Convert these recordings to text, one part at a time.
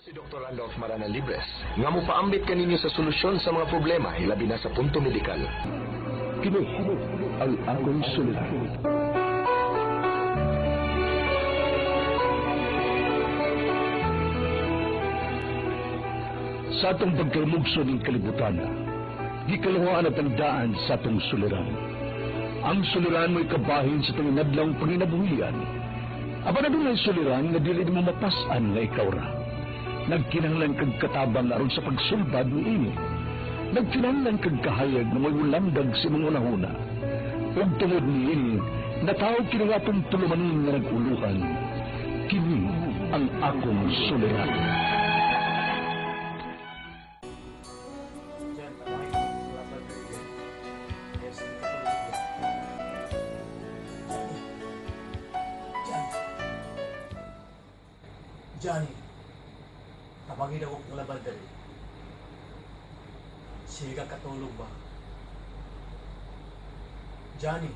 Si Dr. Randolph Maranalibres, nga mo paambit kaninyo sa solusyon sa mga problema, ilabi na sa punto medikal. Kini ang akong suliran. Sa atong pagkalmugso ng kalibutan, gikalawaan at tandaan sa atong suliran. Ang suliran mo'y kabahin sa itong inadlang panginabuhian. Aba na doon ay suliran na dili mo mapasan na ikaw ra. Nagkinahanglan kag katabang aron sa pagsulbad ni ini. Nagkinahanglan kag kahayag na may ulandag si mga unahuna. Ug tungod ni ini, natawag kini nga itong tulumanin nga naguluhan. Kini ang akong suliran. Johnny, tabangin ako ng laban dali. Siga katulog ba? Johnny,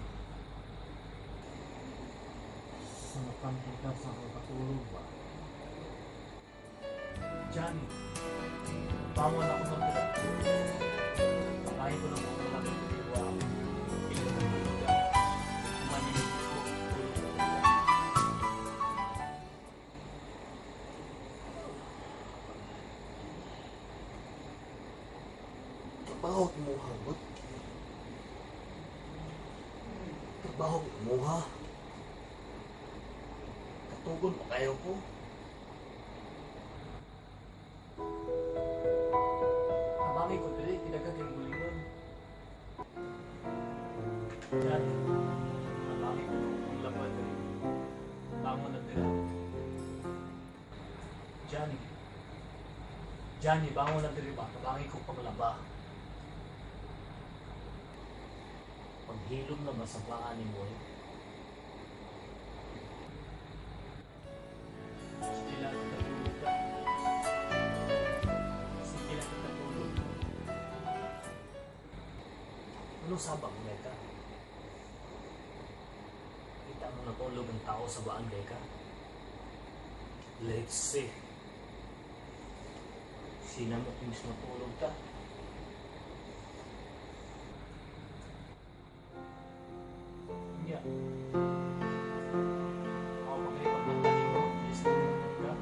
sumukang kita sa katulog ba? Johnny, bangon ako ng tula. Pakain ko ng mga laban dali. Trabaho imuha, but trabaho imuha. Katugon pa kayo ko. Abangin ko dali, tinaga kayong gulingon. Johnny, abangin ko ng laban dali. Bangon na tira. Johnny, bangon na tira ba? Abangin ko panglaba. Paghilom na masabaan ni mo. Sige lang katulog ka. Sige lang katulog. Ano sabang, Meka? Kita mo natulog ang tao sa baan, Meka? Let's see. Sina mo kung matulog ka? Yeah. Ako maglipag ng tanin mo, please matulog ka.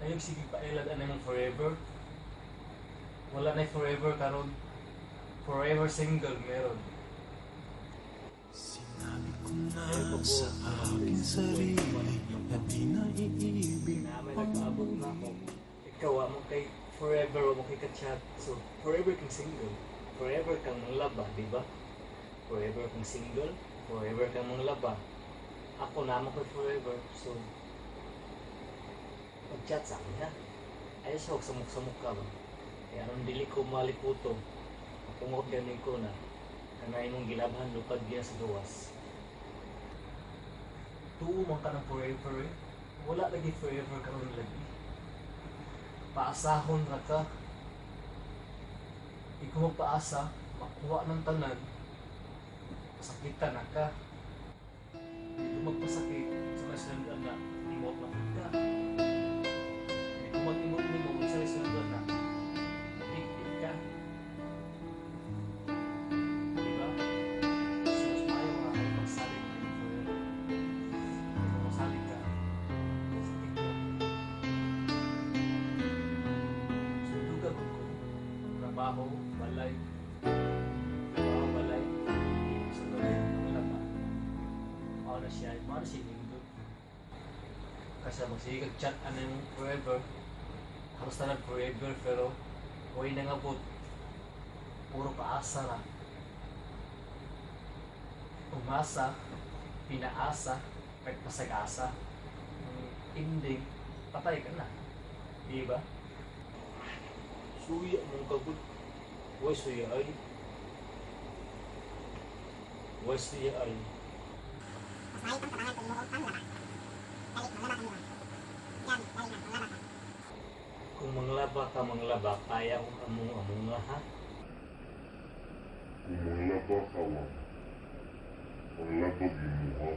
Ayog sige pa ilad mong forever. Wala na forever karon. Forever single meron. Sinabi ko na sa aking sarili na di na iibig May nagpaabot na ako. Ikaw mo kay forever mo kay ka-chat. So forever kang single. Forever kang laba, di ba? Forever kang single, forever kang manglaba. Ako na mo kay forever, so mag-chat sa akin ha. Ayos huwag samok-samok ka ba? Kaya anong dili ko malikuto, mapungot ganin ko na kanay mong gilabhan lupad giya sa gawas. Tuumang ka ng forever eh. Wala lagi forever ka rin lagi. Paasahon na ka. Ikaw magpaasa, makuha ng tanan, pasakitan na ka. Hindi ko magpasakit sa kasalandan na imot na ka. Hindi ko mag-imot mo sa kasalandan na ikit ka. Diba? So, mas maayo nga kayo magsalit ka ng forever. Magsalit ka. Sakit ka. So, duga ko trabaho, balay. Siya, mga sining doon. Kasi magsigag chat yung forever. Halos na lang forever, pero huwag na nga po. Puro paasa na. Umasa, pinaasa, kahit pasag-asa. Ending, patay ka na. Diba? Suya mong kabut. Huwag suya ay. Huwag suya ay. Ay, ang tabangan kung mo ang laba. Dali, manglaba ka muna. Yan, dali na, manglaba ka. Kung manglaba, kaya kong among nga ha? Kung manglaba ka lang, manglaba ginuha.